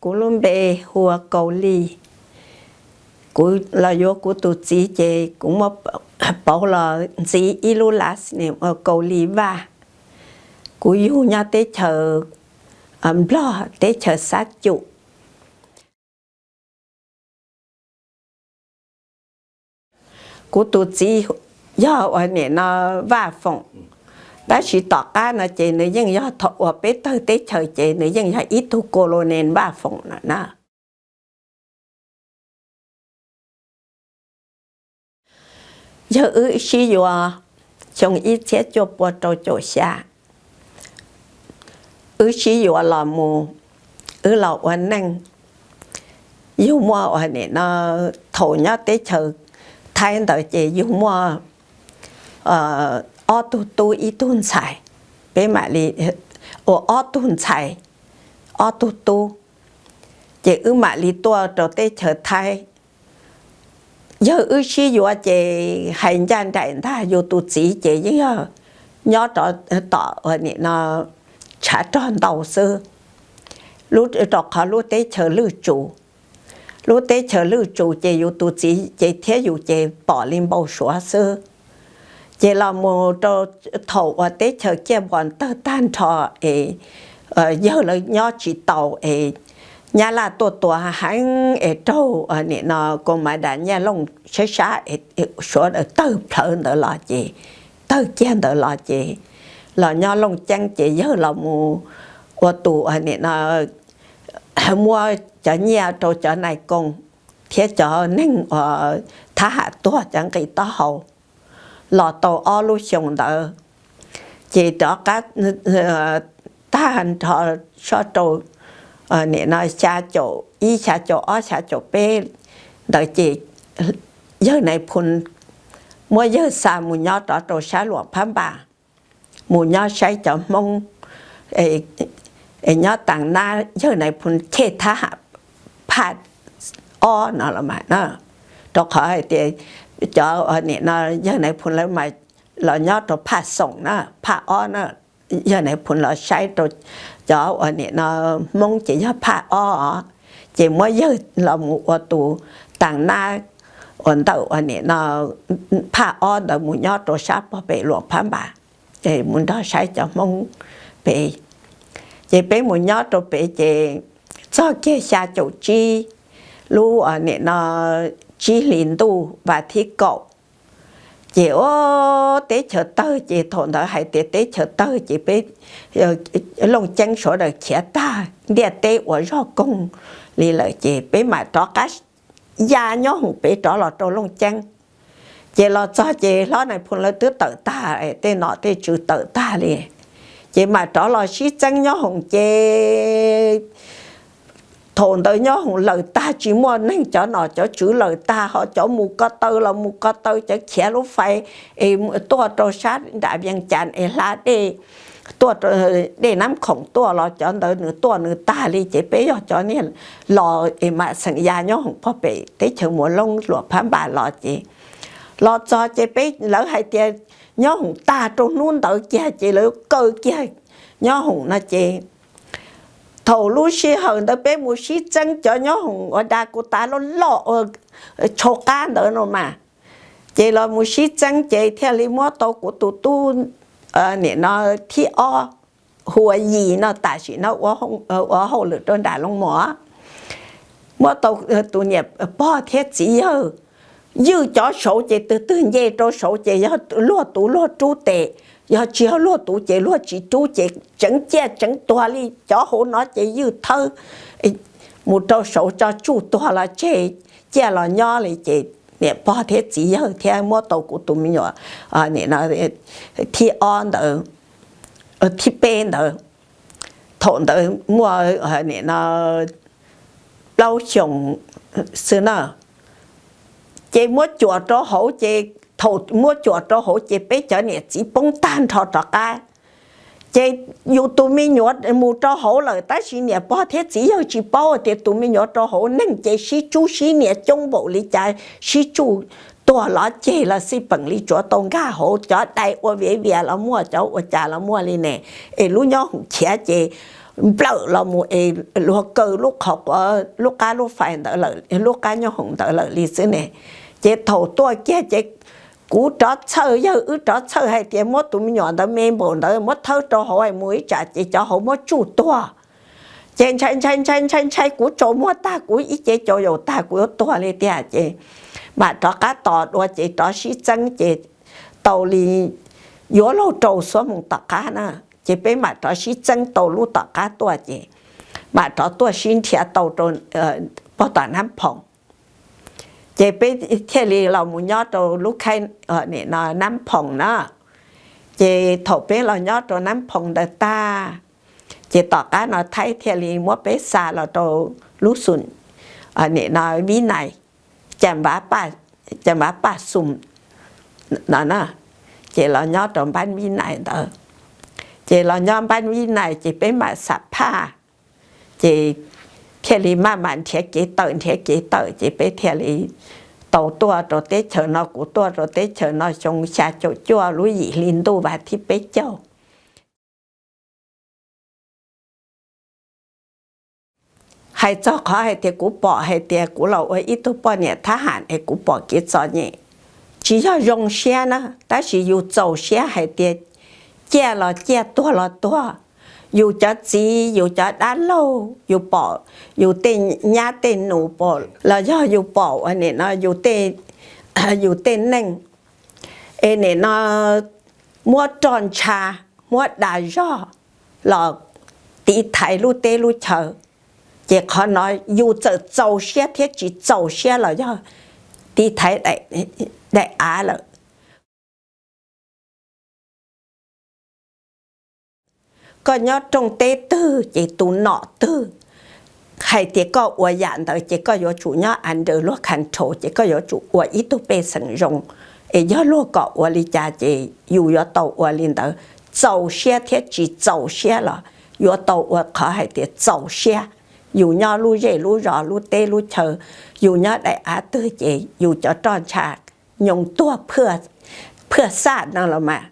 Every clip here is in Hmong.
Kuv lub npe hu ua Kaus Lis. Kuv los yuav kuv tus txiv ces kuv muab pauv los ntxiv ib lub last name ua Kaus Lis Vaj. Kuv yug nyob teb chaws Nplog, teb chaws Xab Cum. Kuv tus txiv yog uas nim no Vaj Foom, tab sis tom qab no ces nws yeej yog thaum uas peb tawg teb chaws ces nws yeej yog ib tug colonel Vaj Foom no na. Yawg wb sib yuav xyoo ib txhiab cuaj pua rau caum xya. Wb sib yuav los mus, wb los ua neej, yug muaj uas nim no, thaum nyob teb chaws Thaib ntawd ces yug muaj ob tug tub ib tug ntxhais, peb mam li, ua ob tug ntxhais, ob tug tub, ces wb mam li tuaj rau teb chaws Thaib. Yawg wb sib yuav ces hais ncaj nraim ntag, yus tus txiv ces yeej yog nyob rov tom uas nim no tshav rog ntau xwb, rau qhov lub teb chaws lwj tsus. Lub teb chaws lwj tsus ces yus tus txiv ces thiab yus ces pom li npau suav xwb. Ces los mus rau thaum uas teb chaws Kiaj Npos tawg tag nrho es yawg lawv nyob tsis tau es Nyab Laj tuaj tua heev es raug nim no Kos Mas Das Nyiaj Looj saib sab es sawv daws tawg plhawv ntawd los ces, tawg kiag ntawd los ces los nyob Looj Ceeb ces yawg los mus ua tus nim no muab cov nyiaj rau cov nais koos thiab cov neeg uas thab ham tuag cov nqi taub hau los tau ob lub xyoo ntawd. Ces rov qab tag nrho sab rau nim no xya caum ib, xya caum ob, xya caum peb ntawd ces yawg Nais Phoo muab yawg xa mus nyob rov rau sab Luam Phab Npas, mus nyob saib cov Hmoob nyob taag nab yawg Nais Phoo chej thab ham phaj ob no los mas, rau qhov hais tias cov nim no yawg Nais Phoo lawv mas los nyob rau phaj xoom na, phaj ob na, yawg Nais Phoo los saib rau cov uas nim no Hmoob ces yog phaj ob os. Ces muab yawg los mus ua tus taag nab uas ntawm uas nim no phaj ob ntawd mus nyob rau sab pog pem Luam Phab Npas, mus nrog saib cov Hmoob pem. Ces peb mus nyob rau pem ces txog kiag xya caum tsib, lub uas nim no tsib hlis ntuj vas thib kaum, ces ua teb chaws tawg ces thaum ntawd hais tias teb chaws tawg ces peb Looj Ceeb sawv daws khiav tag, ntiaj teb ua zog koog li lawm ces peb mam rov qab ya nyob hoom pem rov los rau Looj Ceeb. Ces los txog ces hlob Nais Phoo lawv twb tawm tag, tej nom tej tswv tawm tag li. Ces mam rov los sib txeeb nyob hoom ces thaum ntawd nyob hoom lawm tag, tsis muaj neeg, cov nom cov tswv lawm tag, ho cov mus ko taw los mus ko taw, cov khiav lub fais es tuaj rau sab nram Vees Cas es hla dej tuaj, dej Nab Khoom tuaj los cov ntawd nws tuaj nws tag li ces peb yog cov niag los es mam xeem ya nyob hoom pog pem teb chaws Muas Loob Luam Phab Npas los ces los txog ces peb, lawv hais tias nyob hoom tag rau hnub ntawd kiag ces lawv kaw kiag nyob hoom no ces thaum lub sij hawm ntawd peb mus sib txeeb cov nyob hoom uas da kuv tav loj loj ua tshau qab ntawd no mas, ces los mus sib txeeb ces thiaj li muab tau kuv tus tub nim no thib ob, hu ua Yis no, tam sim no ua hauj lwm rau nram Loos Mos. Muab tau tus niam pog thiab txiv yawg, ywj cov saud ces twg twg nce rau saud ces yog luag tuv luag rub tes, yog tsis yog luag tuv ces luag tsis rub ces tseev ciaj tseev tuag li, cov hauv no ces ywj thawb mus rau saud tso tsuj tuag los tseg, ciaj los nyob li ces niam pog thiab txiv yawg thiab muab tau kuv tus me nyuam thib ob ntawd, thib peb ntawd, thaum ntawd muaj nim no plaub xyoos xwb na. Ces muab cuam rau hauv ces thaum muab cuam rau hauv ces peb cov niam txiv poob tag nrho rov qab. Ces yus tus me nyuam mus rau hauv lawm tab sis niam pog thiab txiv yawg tsis paub tias tus me nyuam rau hauv, neeg ces sib tsub sib nias coob npaum li cas, sib tsuj tuag los ceg los xij peem li tsuav tau nkag hauv, cov dai ua viav vias los muaj, cov ua cas los muaj li ne. Es lub nyob hoom khiav ces nplawm los mus es luag kaw lub qhov quav, lub qab lub fais ntawd, lub qab nyob hoom ntawd lawm li xwb ne. Ces thaum tuaj kiag ces kuv rov txhawj, yawg wb rov txhawj hais tias muab tus me nyuam ntawd me npaum ntawd muab thawb rau hauv mus ib tsam ces cov hauv muab tsuj tuag. Ces ntshai ntshai ntshai ntshai ntshai kuv tsaus muag tag, kuv ib ce caus yaus tag kuv yuav tuag li tiag ces mam rov qab tos dua ces rov sib txeeb ces tau li yuav luag rau xuab moos tom qab na, ces peb mam rov sib txeeb tau lub tom qab tuaj ces mam rov tuaj sib nrhiav tau rau pog tom Nab Phoom. Ces peb thiaj li los mus nyob rau lub khaib Nab Phoom na. Ces thaum peb los nyob rau Nab Phoom ntawd tag, ces tom qab no Thaib thiaj li muab peb xa los rau lub xum, nim no Vib Nais, Cas Npav Paj Xum no, ces los nyob rau npab Vib Nais ntawd. Ces los nyob npab Vib Nais ces peb mam xam phaj, ces thiaj li maj mam nrhiav kev tawm nrhiav kev tawm ces peb thiaj li tau tuaj rau teb chaws no. Kuv tuaj rau teb chaws no xyoo xya caum cuaj lub yim hli ntuj vas thib peb caug. Hais txog qhov hais tias kuv pom hais tias kuv los ua ib tug poj niam thab ham es kuv pom kev txom nyem, tsis yog zoo siab na, tab sis yus txaus siab hais tias ciaj los ciaj, tuag los tuag. Yus cov txiv, yus cov dab laug, yus pom yus tej nyab tej nus pom los yog yus pom ua nim no yus tej neej es nim no muab roj ntsha, muab dag zog los tiv thaiv lub teb lub chaw, ces qhov no yus txawm txaus siab thiab tsis txaus siab los yog tiv thaiv daim av lawm. Koj nyob rooj teb twg ces tus nom twg hais tias koj ua yam ntawd ces koj yuav tsum nyob under luag control, ces koj yuav tsum ua ib tug pej xeem zoo. Es yog luag kom ua li cas ces yus yuav tau ua li ntawd, txaus siab thiab tsis txaus siab los yuav tau ua qhov hais tias txaus siab. Yus nyob lub zej lub zos, lub teb lub chaw, yus nyob daim av twg ces yus cov roj ntsha nyoos tuag phwaj xaj no los mas.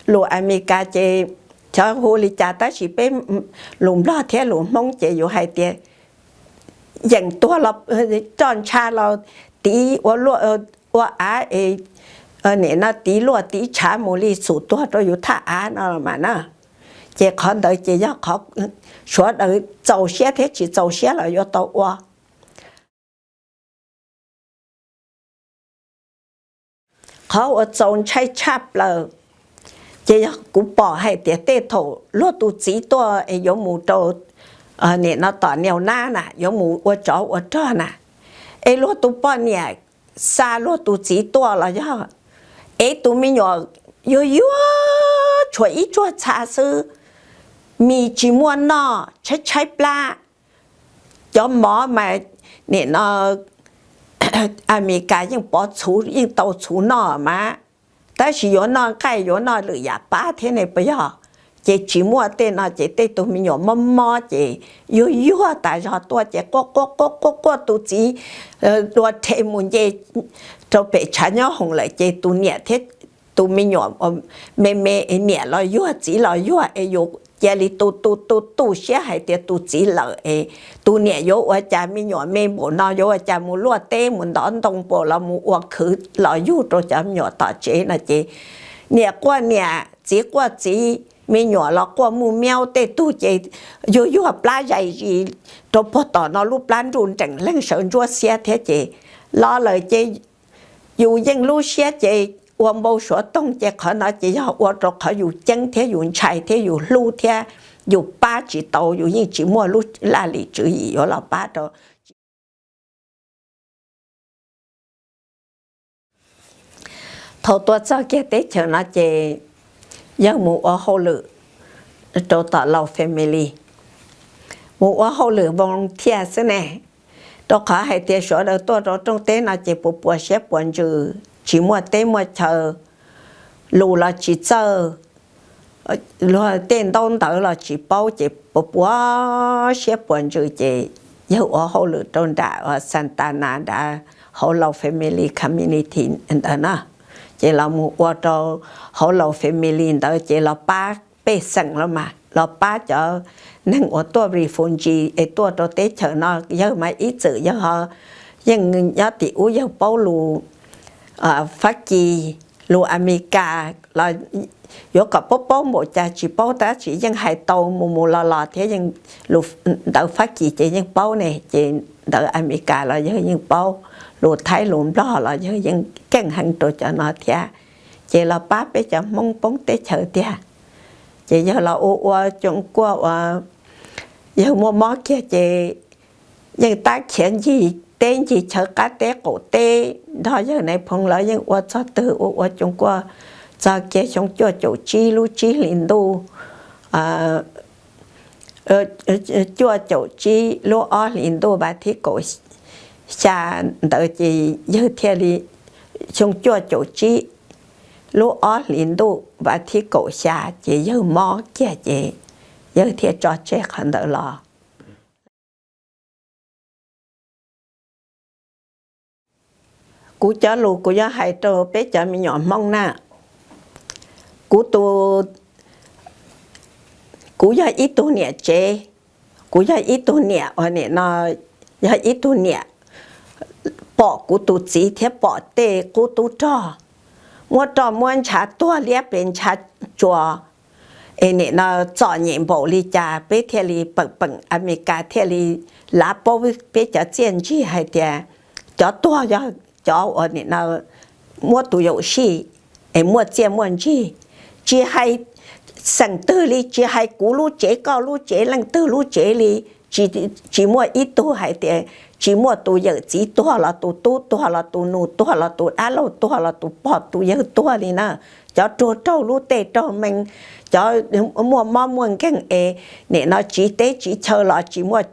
Lus Amelikas ces xyov hu li cas tab sis peb lus Nplog thiab lus Hmoob ces yus hais tias yeem tuag los roj ntsha los tiv ua av es nim no tiv luaj tiv tshav mus li xum tuag rau yus thaj av no los mas na. Ces qhov ntawd ces yog qhov sawv daws txaus siab thiab tsis txaus siab los yuav tau ua. Qhov uas txaus ntshai tshaj plaws ces yog kuv pom hais tias tej thaum luag tus txiv tuaj es yuav mus rau nim no tom niau nab na, yuav mus ua tsov ua rog na, es luag tus poj niam xa luag tus txiv tuaj los yog es tus me nyuam yuag yuag tshuav ib tsuag txha xwb, mis tsis muaj noj, tshaib tshaib plab. Cov mov mas nim no Amelikas yeej pov txhuv, yeej tau txhuv noj mas, tab sis yuav noj nqaij yuav noj lwm yam pab thiab ne puas yog? Ces tsis muaj tej no ces tej tug me nyuam mob mob ces yuag yuag tas zog tuaj ces quaj quaj quaj quaj quaj tus txiv dua rhe mus nce rau pem tshav nyob hoom lawm ces tus niam thiab tus me nyuam me me es niam los yuag txiv los yuag es yus cia li tu tu tu tu siab hais tias tus txiv lawm es tus niam yuav ua cas, me nyuam me npaum no yuav ua cas mus luaj teb mus ntov ntoo npaum los mus ua khwv los yug rau cov me nyuam tom tsev no ces niam quaj niam, txiv quaj txiv, me nyuam los quaj muj miaub, tej tug ces yuag yuag plab zais zis rau puag tom no lub plab nruj nreem leej sawv ntsuab xiab thiab ces los lawm ces yus yeej lub siab ces ua npau suav toog ces qhov no ces yog ua rau qhov yus ceeb thiab yus ntshai thiab yus hlub thiab yus pab tsis tau, yus yeej tsis muaj lub laj lim tswv yim yuav los pab rau. Thaum tuaj txog kiag teb chaws no ces yawg mus ua hauj lwm rau tom Lao Family, mus ua hauj lwm volunteer xwb ne, rau qhov hais tias sawv daws tuaj rau rooj teb no ces puas puas siab puas ntsws, tsis muaj teb muaj chaw, lus los tsis txawj, luag tej ntaub ntawv los tsis paub ces puas puas siab puas ntsws ces yawg ua hauj lwm rau nram Santana nrad hauv Lao Family Community ntawd na. Ces los mus ua rau hauv Lao Family ntawd ces los pab pej xeem los mas, los pab cov neeg uas tuaj refugee es tuaj rau teb chaws no. Yawg mas ib txwm yawg ho yeej nyob tim ub, yawg paub lus Fab Kis, lus Amelikas los yuav kom paub paub npaum cas tsis paub, tab sis yeej hais tau mus mus los los thiab. Ntawv Fab Kis ces yeej paub ne, ces ntawv Amelikas los yawg yeej paub, lus Thaib lus Nplog los yawg yeej keej heev rau cov no thiab. Ces los pab peb cov Hmoob poob teb chaws tiag. Ces yawg los ua ua coos kuaj ua, yawg muaj mob kiag ces yeej tab khiav ncig teb ncig chaw qab teb qaum teb nrog yawg Nais Phoo lawv yeej ua txog twg ua ua coos kuaj txog kiag xyoo cuaj caum tsib lub tsib hlis ntuj, cuaj caum tsib lub ob hlis ntuj vas thib kaum xya ntawd ces yawg thiaj li, xyoo cuaj caum tsib lub ob hlis ntuj vas thib kaum xya ces yawg mob kiag ces yawg thiaj tso tseg qhov ntawd los. Kuv cov lus kuv yuav hais rau peb cov me nyuam Hmoob na, kuv tus, kuv yog ib tug niam tsev, kuv yog ib tug niam uas nim no yog ib tug niam pom kuv tus txiv thiab pom tej qub tub rog muab roj muab ntshav tuag liab pes ntshav tsuas, es nim no txom nyem npaum li cas peb thiaj li peem peem Amelikas thiaj li lav paub peb cov txiaj ntsig hais tias cov tuag yog cov uas nim no muab tus yaum sij es muaj txiaj muaj ntsig. Tsis hais xeem twg li, tsis hais kuv lub tsev koj lub tsev leej twg lub tsev li, tsis muaj ib tug hais tias tsis muaj tus yawm txiv tuag los tus tub tuag los tus nus tuag los tus dab laug tuag los tus pog tus yawg tuag li na. Cov raug raug lub tej raug mee, cov muaj mob muaj nkeeg es nim no tsiv teb tsiv chaw los tsis muaj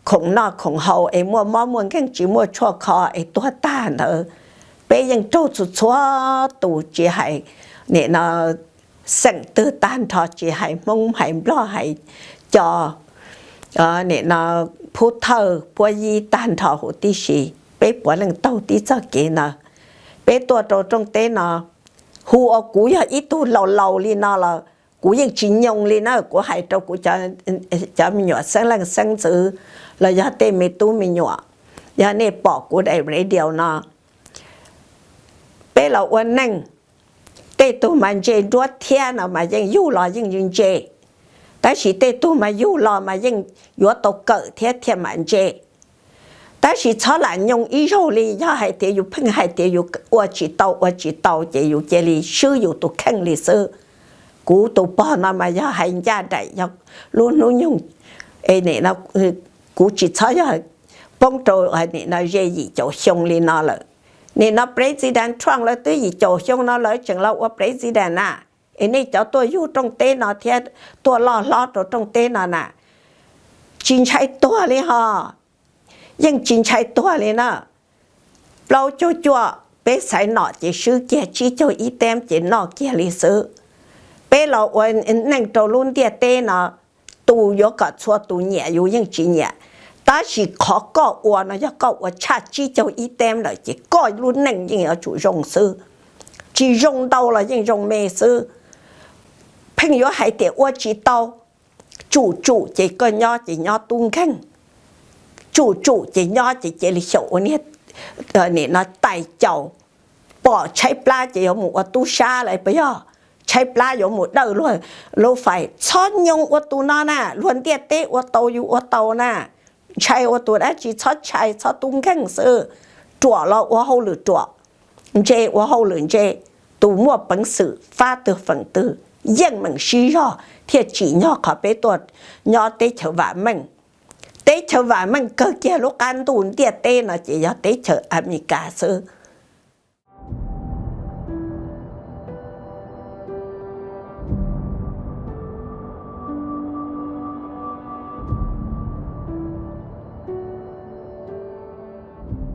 khoom noj khoom haus es muaj mob muaj nkeeg tsis muaj tshuaj kho es tuag tag ntawd, peb yeej raug txhua txhua tus tsis hais nim no xeem twg tag nrho tsis hais Hmoob hais Nplog hais Co, nim no Phub Thawj Puab Yib tag nrho huv tib si, peb puav leej taug tib txoj kev ntawd. Peb tuaj rau rooj teb no, hu ua kuv yog ib tug laus laus li no los kuv yeej tsis nyoo li na, kuv hais rau kuv cov me nyuam xeeb leej xeeb ntxwv los yog tej me tub me nyuam, yog nej pom kuv daim radio no, peb los ua neej, tej tug mas ntse nruab thiab no mas yeej yug los yeej ntse, tab sis tej tug mas yug los mas yeej yuav tau kawm thiab thiaj mam ntse. Tab sis txhob lam nyoo ib zaug li, yog hais tias yus pheej hais tias yus ua tsis tau ua tsis tau ces yus cia li swb yus tus kheej li xwb. Kuv tus pog no mas yog hais ncaj nraim yog lub hnub nyoog, es nim no kuv tsis txhob yog poob rau nim no ze yim caum xyoo li no lawm. Nim no President Trump lawv twb yim caum xyoo no lawv tseem los ua President na, es nej cov tuaj yug rooj teb no thiab tuaj loj hlob rau rooj teb no na, tsis ntshai tuag li ho, yeej tsis ntshai tuag li na. Plaub caug cuaj peb xaiv nom ces swb kiag, tsib caug ib teeb ces noj kiag li xwb. Peb los ua neej rau lub ntiaj teb no, tus yuav kom txhua tus nyiam yus yeej tsis nyiam, tab sis qhov koj ua no yog koj ua tshaj tsib caug ib teeb lawm ces koj lub neej yeej yuav tsum zoo xwb. Tsis zoo ntau los yeej zoo me xwb. Pheej yuav hais tias ua tsis tau, tsum tsum ces koj nyob ces nyob tub nkeeg, tsum tsum ces nyob ces cia li xyaum ua niag nim no tais caus, pom tshaib plab ces yuav mus ua tub sab lawm puas yog? Tshaib plab yuav mus dawj luag lub fais. Txhob nyoo ua tus no na, luag ntiaj teb ua tau yus ua tau na. Ntshai ua tus dab tsi? Txhob ntshai, txhob tub nkeeg xwb. Ruam los ua hauj lwm ruam, ntse ua hauj lwm ntse. Tus muaj peev xwm fab twg feem twg yeej meem sib zog thiaj tsim nyog qhov peb tuaj nyob teb chaws vam meej. Teb chaws vam meej kawg kiag lub qab ntuj ntiaj teb no ces yog teb chaws Amelikas xwb.